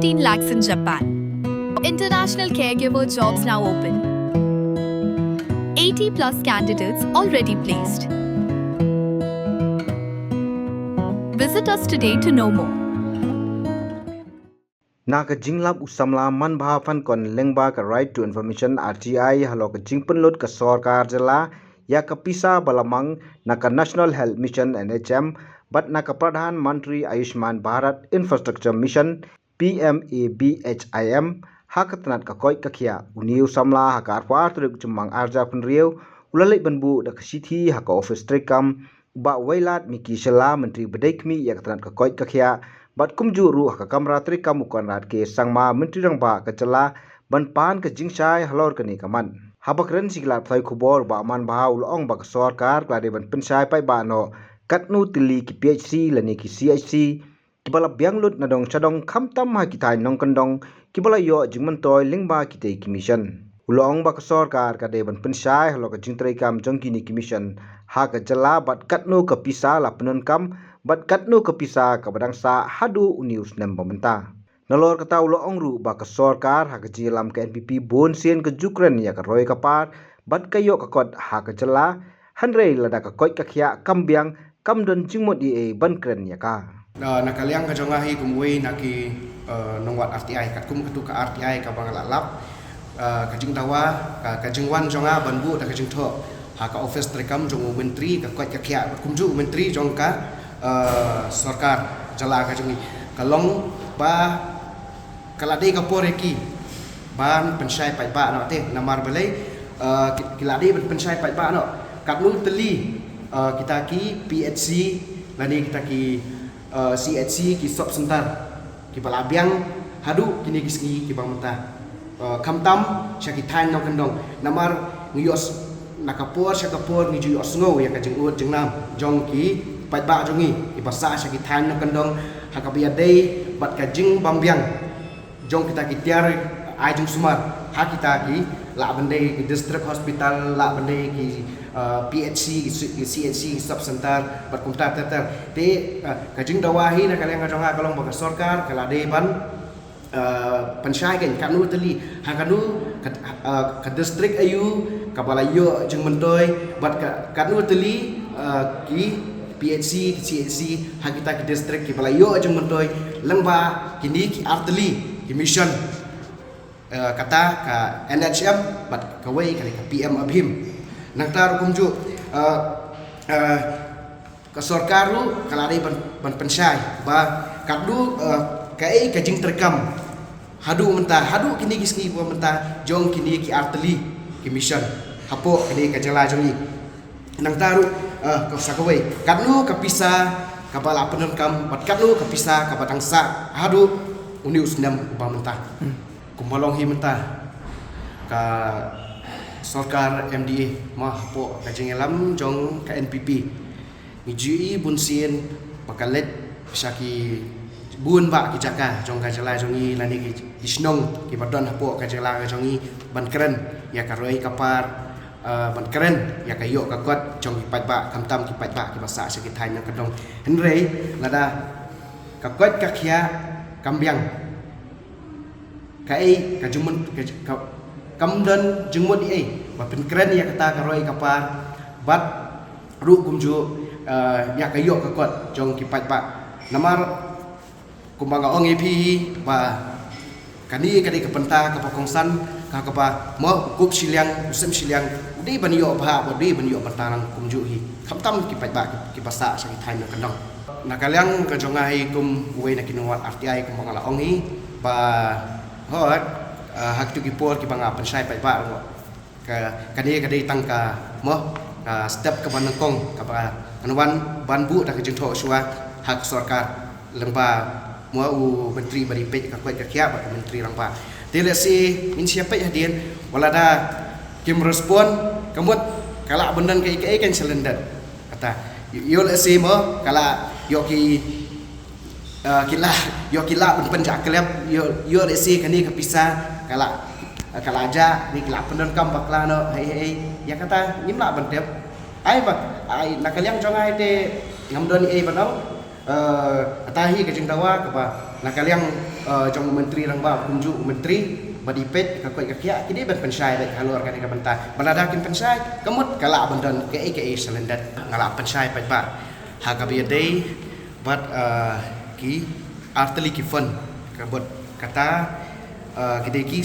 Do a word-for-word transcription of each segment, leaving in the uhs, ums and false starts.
fifteen lakhs in Japan. International caregiver jobs now open. eighty plus candidates already placed. Visit us today to know more. Na ka jinglap u samla Manbha Fankon lyngba ka Right to Information R T I halor ka jingpynlut ka sorkar jylla ïa ka pisa ba la mang na ka National Health Mission N H M bad na ka Pradhan Mantri Ayushman Bharat Infrastructure Mission P M A B H I M ha ka tnat ka koit ka khiah. Une u samla ha ka arphew ar tarik u Jymmang arhajar arphew hynriew u la leit ban buh da ka shithi ha ka ophis treikam u Bah Wailadmiki Shylla, Myntri ba dei khmih ïa ka tnat ka koit ka khiah, bad kumjuh ruh ha ka kamra treikam u Conrad K Sangma, Myntri Rangbah ka jylla, ban pan ka jingshai halor kane ka mat. Haba kren sha ki lad pathai khubor, u Bah Manbha u la ong ba ka sorkar ka la dei ban pynshai paidbah noh katno tylli ki P H C lane ki C H C kiba la biang lut na dong sha dong, khamtam ha ki thaiñ nongkyndong kiba la ïoh jingmyntoi lyngba kitei ki mission. U la ong ba ka sorkar ka dei ban pynshai halor ka jingtreikam jong kine ki mission ha ka jylla bad katno ka pisa la pyndonkam bad katno ka pisa kaba dang sah haduh une u snem ba mynta. Nalor kata u la ong ruh ba ka sorkar ha ka jingïalam ka N P P bun sien ka ju kren ïa ka roi ka par bad ka ïoh ka kot ha ka jylla, hynrei lada ka koit ka khiah kam biang, kam don jingmut ei ei ban kren ïa ka. Na, na ka liang ka jong nga hi kum uwei na ki, eh, nongwad R T I, katkum katu ka R T I kaba nga la lap, eh, ka jingdawa, ka, ka jingwan jong nga ban buh da ka jingthoh ha ka ophis treikam jong u Myntri ka koit ka khiah, bad kumjuh u Myntri jong ka, eh, sorkar jylla ka jong ngi, ka long ba ka la dei ka por ïa ki ban pynshai paidbah noh te, namar balei, eh, ki, ki la dei ban pynshai paidbah noh katno tylli, eh, kita ki P H C lane kita ki, eh, C H C, ki sub center kiba la biang haduh kine ki sngi kiba mynta. Eh, khamtam sha ki thaiñ nongkyndong, namar ngi ïoh s-, na ka por sha ka por ngi ju ïohsngew ïa ka jingud jingnam jong ki paidbah jong ngi kiba sah sha ki thaiñ nongkyndong ha kaba ïadei bad ka jingbym biang jong kita ki tiar ai jingsumar ha kita ki, lah ban dei ki district hospital, lah ban dei ki, eh, P H C, ki su-, ki C H C, ki sub center, bad kumta ter ter. Te, eh, ka jingdawa hi na ka liang ka jong nga ka long ba ka sorkar ka la dei ban, eh, pynshai kein katno tylli, ha kano ka, eh, ka district aïu kaba la ïoh jingmyntoi, bad ka, katno tylli, eh, ki P H C, ki C H C ha kita ki district kiba la ïoh jingmyntoi lyngba kine ki ar tylli ki mission, eh, kata ka N H M bad kawei ka dei ka P M ABHIM. Nangta ruh kumjuh, eh, eh, ka sorkar ruh ka la dei ban, ban pynshai ba katno, eh, kaei ka jingtreikam haduh mynta, haduh kine ki sngi ba mynta jong kine ki ar tylli ki mission hapoh kane ka jylla jong ngi. Nangta ruh, eh, ka sa kawei, katno ka pisa kaba la pyndonkam bad katno ka pisa kaba dang sah haduh une u snem uba mynta. Kumba long hi mynta, ka sorkar M D A, ma hapoh ka jingïalam jong ka N P P, ngi ju ïohi bun sien ba ka leit sha ki bun bah ki jaka jong ka jylla jong ngi lane ki, ki shnong kiba don hapoh ka jylla ka jong ngi ban kren ïa ka roi ka par, eh, ban kren ïa ka ïoh ka kot jong ki paidbah, khamtam ki paidbah kiba sah sha ki thaiñ nongkyndong. Hynrei lada ka koit ka khiah kam biang, kaei ka jingmut, ka, ka, kam don jingmut ei ei ba pynkren ïa kata ka roi ka par bad ruh kumjuh, eh, ïa ka ïoh ka kot jong ki paidbah. Namar kumba nga ong ïa phi hi ba kane ka dei ka bynta kaba kongsan, ka kaba mo u kup shiliang, u sem shiliang u dei ban ïoh bha, u dei ban ïoh bynta lang kumjuh hi, khamtam ki paidbah ki, kiba sah sha ki thaiñ nongkyndong. Na ka liang ka jong nga hi kum uwei na ki nongwad R T I, kumba nga la ong hi ba, hooid, eh, ha kitu ki por kiba nga pynshai paidbah ruh, ka, kane ka dei tang ka, mo, ka step kaba nyngkong kaba ngan wan ban buh da ka jingthoh shuwa ha ka sorkar lyngba, mo, u Myntri ba dei peit ka koit ka khiah bad u Myntri Rangbah. Te lehse ngin sa ïa peit hadien, wat lada kim respond, ka mut ka lah ban don kaei kaei kan sa lyndet. Kata, ïoh, ïoh lehse mo, ka lah ïoh ki, eh, ki lah, ïoh ki lah ban pynjah klep, ïoh, ïoh lehse kane ka pisa ka lah, ka lah jah, ne ki lah pyndonkam bakla noh, hei hei. Ïa kata ngim lah ban tip. Ai ba, ai, na ka liang jong nga te ngam don ei ei ban ong. Kata hi ka jingdawa kaba na ka liang jong u Myntri Rangbah kumjuh u Myntri bad i peit ka koit ka khiah ki dei ban pynshai bad halor kane ka bynta. Ba lada kin pynshai ka mut ka lah ban don kaei kaei shalyndet. Nga lah pynshai paidbah ha kaba ïadei bad ki artylli ki fund ka mut kata ki dei ki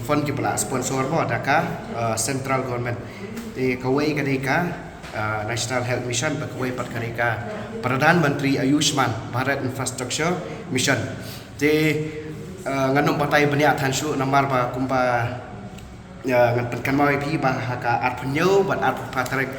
fund kiba lah sponsor mo da ka central government. Te kawei ka dei ka National Health Mission bad kawei pat ka dei ka Pradhan Mantri Ayushman Bharat Infrastructure Mission. Te ngan ym batai bniah than shuh namar ba kumba ngan pynkynmaw ïa phi ba ha ka arphew hynñiew bad arphew phra tarik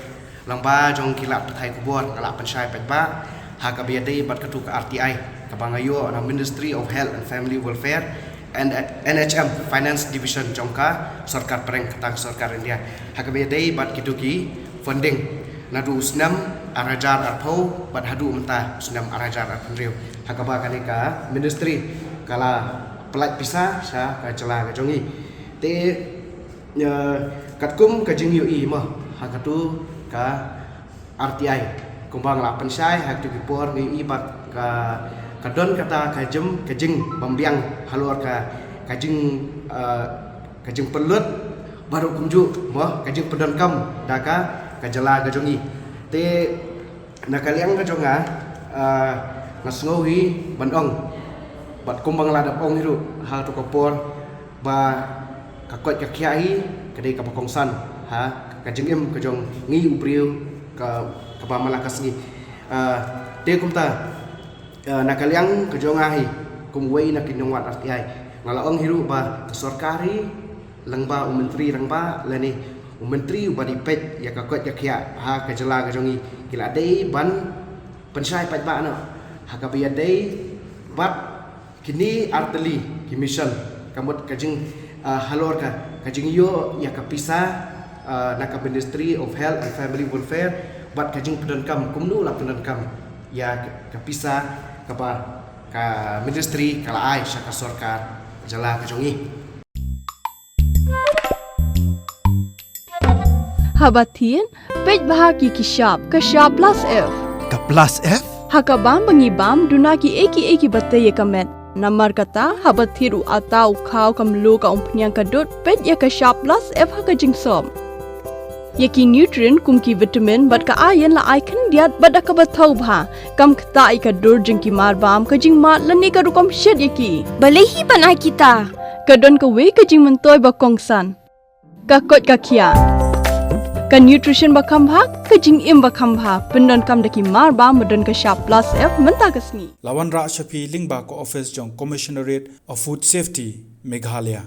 lyngba jong ki lad pathai khubor nga lah pynshai paidbah ha kaba ïadei bad katu ka R T I kaba nga ïoh na Ministry of Health and Family Welfare and N H M Finance Division jong ka sorkar pdeng kata ka sorkar India ha kaba ïadei bad kitu ki funding naduh u snem ar hajar arphew bad haduh mynta u snem ar hajar arphew hynriew ha kaba kane ka ministry ka la pyllait pisa sha ka jylla ka jong ngi. Te katkum ka jingïohi mo ha katu ka R T I kumba nga lah pynshai ha katu ki por ngi ïohi ba ka don kata ka jing ka jingbymbiang halor ka ka jing ka jingpynlut baroh kumjuh mo ka jingpyndonkam da ka ka jylla ka jong ngi. Te na ka liang ka jong nga nga sngew hi ban ong bad kumba nga la dep ong hi ruh ha katu ka por ba ka koit ka khiah hi ka dei kaba kongsan ha ka jingim ka jong ngi u briew ka kaba man la ka sngi. Te kumta na ka liang ka jong nga hi kum uwei na ki nongwad R T I nga la ong hi ruh ba ka sorkar hi lyngba u Myntri Rangbah lane u Myntri uba dei peit ïa ka koit ka khiah ha ka jylla ka jong ngi ki la dei ban pynshai paidbah noh ha kaba ïadei bad kine artylli ki mission ka mut ka jing halor ka ka jingïoh ïa ka pisa na ka Ministry of Health and Family Welfare bad ka jingpyndonkam kumno la pyndonkam ïa ka pisa kaba ka ministry ka la ai sha ka sorkar jylla ka jong ngi. Haba thied peit bha ki ki shap ka shap plus F. Ka plus F? Ha ka bam ba ngi bam duna ki ei ki ei ki ba tei ïa ka met. Namar kata haba thied u ata u khaw ka mluh ka umphniang ka dud peit ïa ka shap plus F ha ka jingsop. Ïa ki nutrient kum ki vitamin bad ka iron la ai khyndiat bad da kaba thaw bha. Kam ktah ïa ka dur jong ki marbam ka jingmad lane ka rukom shet ïa ki. Balei hi ban ai kita? Ka don kawei ka jingmyntoi ba kongsan. Ka koit ka khiah. Ka nutrition ba kham bha, ka jingim ba kham bha. Pyndonkam da ki marbam ba don ka shap plus F mynta ka sngi. La wanrah sha phi lyngba ka office jong Commissionerate of Food Safety, Meghalaya.